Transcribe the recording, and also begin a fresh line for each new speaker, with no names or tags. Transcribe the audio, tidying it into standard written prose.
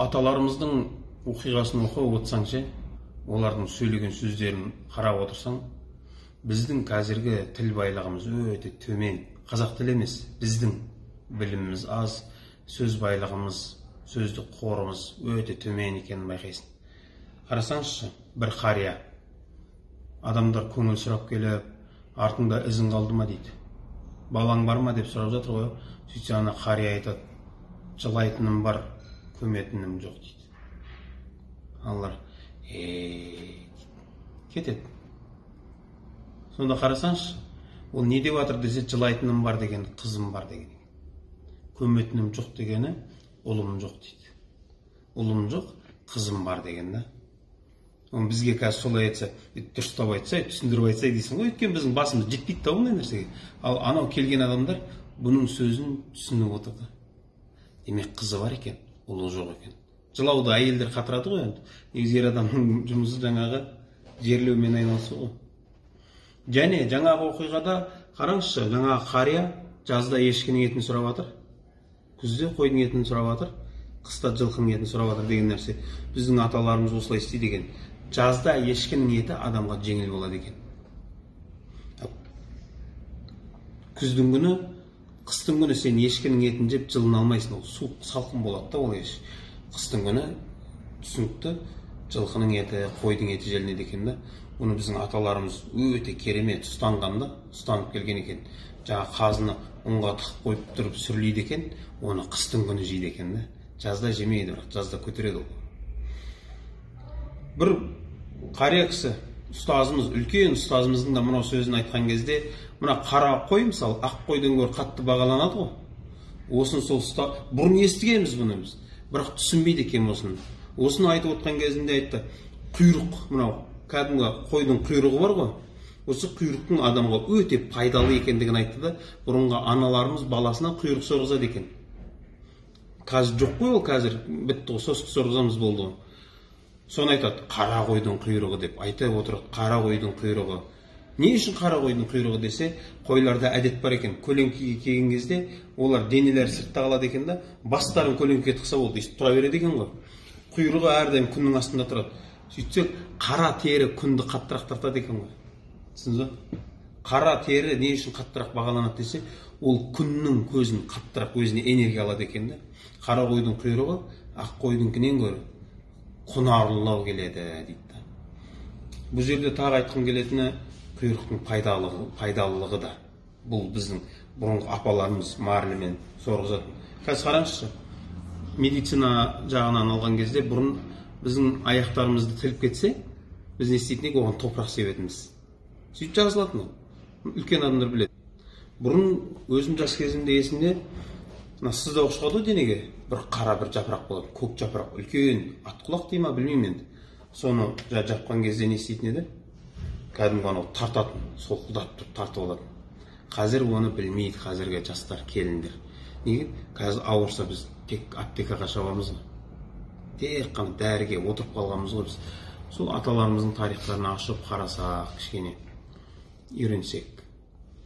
Аталарымыздың оқиғасын оқып отырсаң ше, олардың сөйлеген сөздерін қарап отырсаң, біздің қазіргі тіл байлығымыз өте төмен. Қазақ тілі емес, біздің біліміміз аз, сөз байлығымыз, сөздік қорымыз өте төмен екенін байқайсың. Қарасаңызшы, бір қария адамдар көңіл сұрап келіп, артыңда ізің қалды ма дейді, балаң бар ма деп сұрап жатыр ғой. Сөйтсе ана қария айтады, жылайтыным бар, көметінім жоқ дейді. Аналар кетеді. Сонда қарасаңшы, ол не деп жатыр десе, жылайтыным бар деген қызым бар деген, көметінім жоқ дегені ұлым жоқ дейді. Ұлым жоқ, қызым бар деген да. Оны бізге қазір солай айтса, дұрыстап айтса, түсіндіріп айтса дейсің ғой, өйткені біздің басымыз жетпейді да ондай нәрсеге. Ал анау келген адамдар бұның сөзін түсініп отырды. Демек, қызы бар екен, ұлы жоқ екен. Жылауды әйелдер қатырады ғой енді. Негізі ер адамның жұмысы жаңағы жерлеумен айналысу ғой. Және жаңағы оқиғада қараңызшы, жаңағы қария жазда ешкінің етін сұрап жатыр, күзде қойдың етін сұрап жатыр, қыста жылқының етін сұрап жатыр деген нәрсе. Біздің аталарымыз осылай істейді екен. Жазда ешкінің еті адамға жеңіл болады екен. Күздің күні, қыстың күні сен ешкінің етін жеп жылына алмайсың, ол суық салқын болады да ол еш. Қыстың күні түсінікті, жылқының еті, қойдың еті желінеді екен да. Бұны біздің аталарымыз өте керемет ұстанған да, ұстанып келген екен. Жаңа қазыны ұнға тығып қойып тұрып сүрлейді екен, оны қыстың күні жейді екен да. Жазда жемейді, бірақ жазда көтереді ол. Бір қария кісі, ұстазымыз, үлкен ұстазымыздың да мынау сөзін айтқан кезде, мына қара қой мысалы ақ қойдан гөрі қатты бағаланады ғой. Осын сол бұрын естігенбіз бұны біз, бірақ түсінбейді екен осыны. Осыны айтып отқан кезінде айтты, құйрық, мынау кәдімгі қойдың құйрығы бар ғой, осы құйрықтың адамға өте пайдалы екендігін айтты да. Бұрынғы аналарымыз баласына құйрық сорғызады екен. Қазір жоқ қой ол, қазір бітті ғой, сосық сорғызамыз болды ғой. Соны айтады, қара қойдың құйрығы деп айтып отырады, қара қойдың құйрығы. Не үшін қара қойдың құйрығы десе, қойларда әдет бар екен, көлеңкеге келген кезде олар денелері сыртта қалады екен да, бастарын көлеңкеге тықса болды, өйстіп тұра береді екен ғой. Құйрығы әрдайым күннің астында тұрады. Сөйтсек, қара тері күнді қаттырақ тартады екен ғой. Түсіндіңіз ба? Қара тері не үшін қаттырақ бағаланады десе, ол күннің көзін қаттырақ өзіне энергия алады екен да. Қара қойдың құйрығы ақ қойдыңкінен гөрі құнарлылау келеді дейді. Бұл жерде тағы айтқым келетіні, құйрықтың пайдалылығы да. Бұл біздің бұрынғы апаларымыз марлемен сорғызатын. Қазір қараңызшы, медицина жағынан алған кезде бұрын біздің аяқтарымызды тіліп кетсе, біз не істейтін едік, оған топырақ себетінбіз. Сөйтіп жазылатын ол. Үлкен адамдар біледі. Бұрын өзім жас кезімде есімде, мына сыздауық шығады ғой денеге, бір қара бір жапырақ болады, көк жапырақ, үлкен атқұлақ дей ма білмеймін енді. Соны жапқан кезде не істейтін еді? Кәдімгі анау тартатын, солқылдатып тұрып тартып алатын. Қазір оны білмейді қазіргі жастар, келіндер. Неге? Қазір ауырса біз тек аптекаға шабамыз ғой. Тек қана дәріге отырып қалғанбыз ғой біз. Сол аталарымыздың тарихтарын ашып қарасақ, кішкене үйренсек.